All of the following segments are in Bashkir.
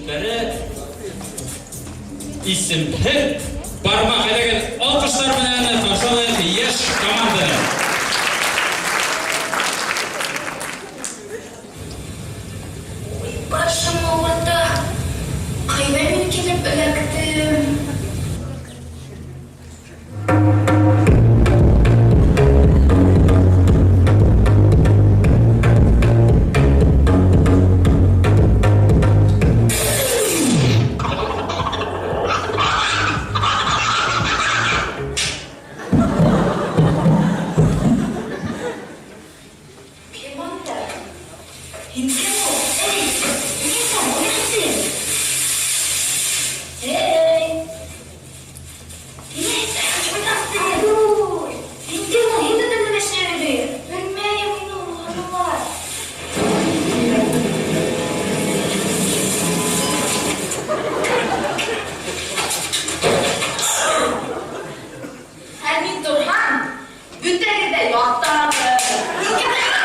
Исемнәре Исемһеҙ бармаҡ. Әйҙәгеҙ, алҡыштар менән каршы алайыҡ йәш команданы. Уй, башым ауырта. Ҡайҙа мин килеп эләктем? Кем анда? Һин кем ул? Эй, ниңә уяттың? Эй! Ә мин торһам, бөтәгеҙ ҙә ятағыҙ.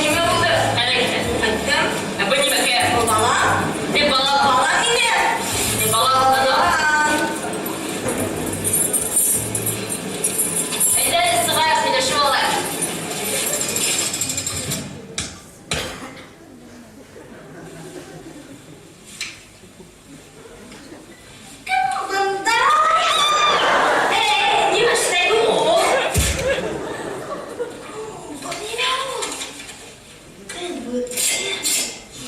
Нимә булды? Ҡайттым. Ә был нимәкә? Был бала. Не бала? Бала мине. Не бала? Ана. Әйҙә, сығайыҡ, һөйләшеп алайыҡ. Кем бында? Эй, Нимә эшләй ул? Был нимә ул? Беҙ бөтә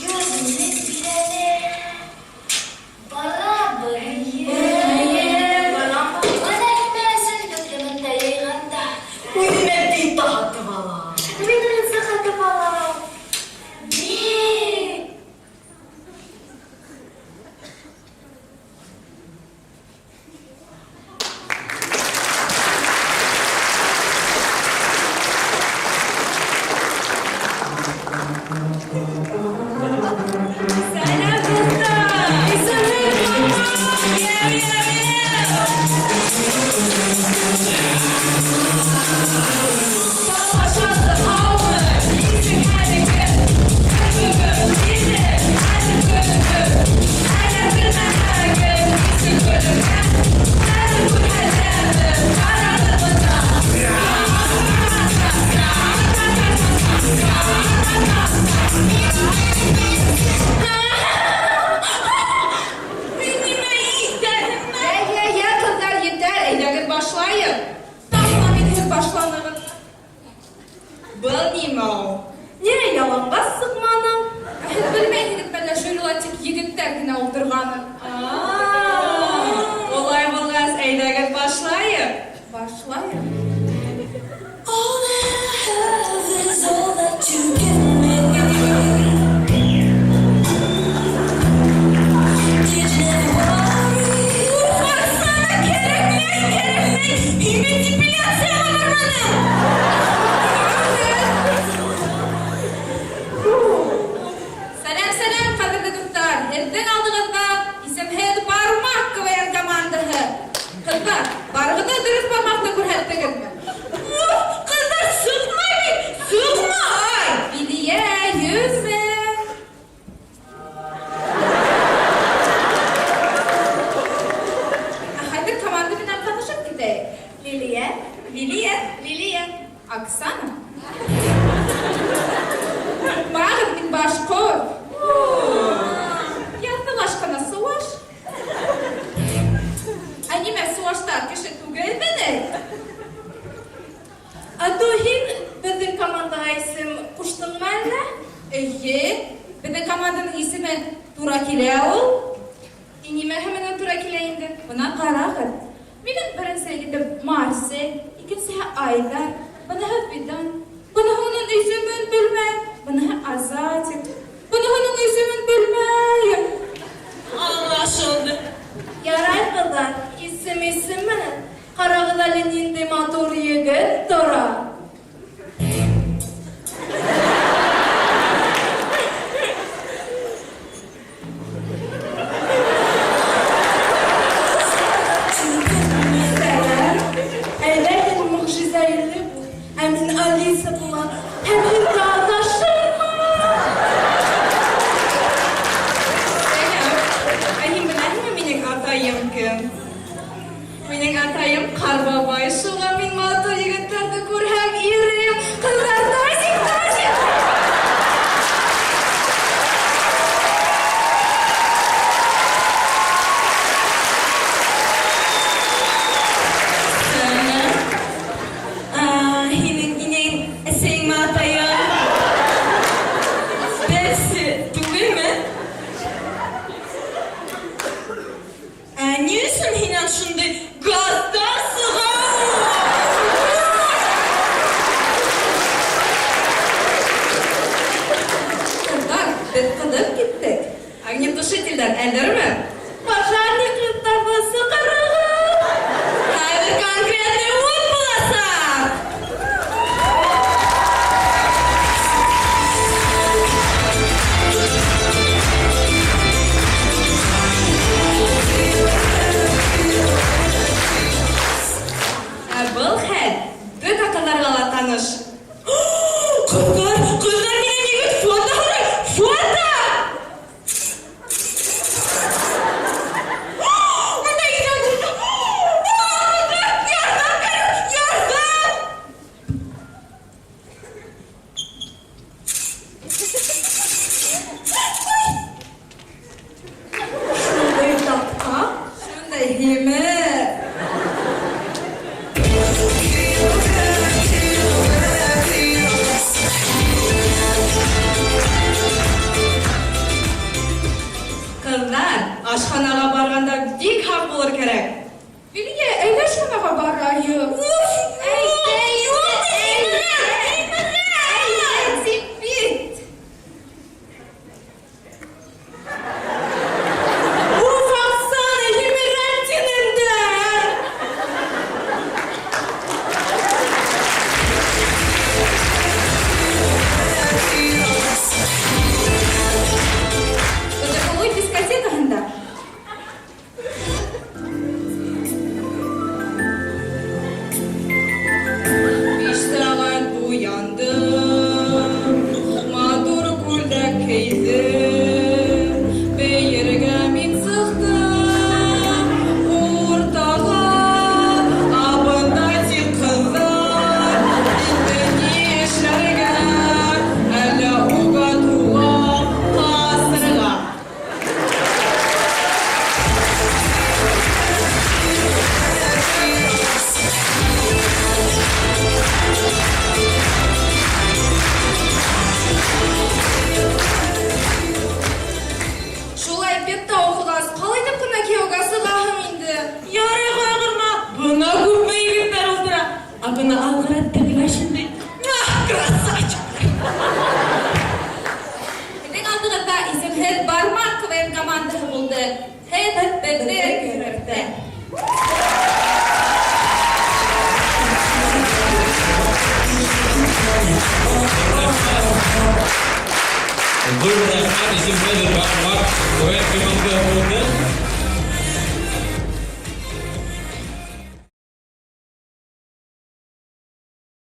100 мең бирәләр. Барабыҙ. Эйе, барам. Бына нимә өсөн беҙҙе бында йыйғандар. Үҙемә бит һатып алам. Мин ризыҡ һатып алам. Бик. Сәләм, дуҫтар! Исемем Мяу, мяу, мяу! Һаумы, нисек хәлегеҙ? Бөгөн килде, хәҙер көлдө. Әллә белмәһәгеҙ, нисек көлөнгән? Хәҙер күрһәтәбеҙ, ҡарағыҙ бында. Мин нимә итәһеңме? Йә, йә, йә, ҡыҙҙар, етәр, әйҙәгеҙ башлайыҡ. Тағы мин һеҙ башланығыҙ. Был нимә ул? Ниңә яланғас сыҡманың? Ә һеҙ белмәйһегеҙ мәллә жюрила тик егеттәр генә ултырғанын? Улай булғас, әйҙәгеҙ башлайыҡ. Башлайыҡ. All that I have is all that you give me. Did you never worry? Оксана, кәрәкмәй, кәрәкмәй. Һиңә депиляцияға барманым. Сәләм, сәләм, ҡәҙерле дуҫтар. Һеҙҙең алдығыҙҙа Исемһеҙ бармаҡ КВН командаһы. Ҡыҙҙар, барығыҙ ҙа дөрөҫ бармаҡты күрһәттегеҙме? Ҡыҙҙар, сыҡмай бит, сыҡмай. Лилиә, 100 мең. Ә хәҙер команда менән танышып китәйек. Лилия. Лилия, Лилия. Оксана. Онотмағыҙ, мин башҡорт. Яҫылаш ҡына сыуаш. Ә нимә, сыуаштар кеше түгелме ни? Ә то һин беҙҙең командаға исем ҡуштыңмы әллә? Эйе, беҙҙең команданың исеме тура килә ул. И нимәһе менән тура килә инде? Бына ҡарағыҙ. Минең беренсе егетем Марсель, икенсеһе Айҙар, быныһы Фидан, быныһының исемен белмәйем, быныһы Азатик, быныһының исемен белмәйем. Аңлашылды. Ярай, ҡыҙҙар, исем исем менән. Ҡарағыҙ әле, ниндәй матур егет тора. Минең атайым Ҡар бабай, шуға мин матур егеттәрҙе күрһәм, ирем. Ҡыҙҙар, тазик, тазик! Һинең инәң, әсәйеңме, атайың? Берсе түгелме? Ә ни өсөн һинән шундай газдар сыға? Ҡыҙҙар, беҙ ҡыҙып киттек. Огнетушителдәр әҙерме? Пожарный ҡыҙҙарҙы саҡырығыҙ! Хәҙер конкретный ут буласаҡ! Ә был хәл бөтә ҡыҙҙарға ла таныш. Ҡыҙҙар, ҡыҙҙар, минән егет фото һорай! Фото! Бында икән. Ярҙам кәрәк! Ярҙам! Шундай тапҡа, шундай һимеҙ. Ҡыҙҙар, ашханаға барғанда бик һаҡ булыр кәрәк. Лилия, әйҙә ашханаға барайыҡ. Әйҙә, әйҙә, әйҙә, тип бит. Уф, Оксана, емерәм тинеңде! Протоколой дискотекаһында. 5 сәғәт буяндым, матур күлдәк кейҙем, бейергә мин сыҡтым уртаға, ә бында тик ҡыҙҙар, инде ни эшләргә, әллә УГАТУға ҡасырға. Шулай педта уҡығас, ҡалай итеп кенә кейәүгә сығаһың инде? Ярай, ҡайғырма, бына күпме егеттәр ултыра. Ә бына алғырат тегеләр шундай. Ах, красавчик! Беҙҙең алдығыҙҙа исемһеҙ бармаҡ КВН командаһы булды. Һеҙ беҙҙең йөрәктә. Ҙур рәхмәт, исемһеҙ бармаҡ КВН командаһы булды.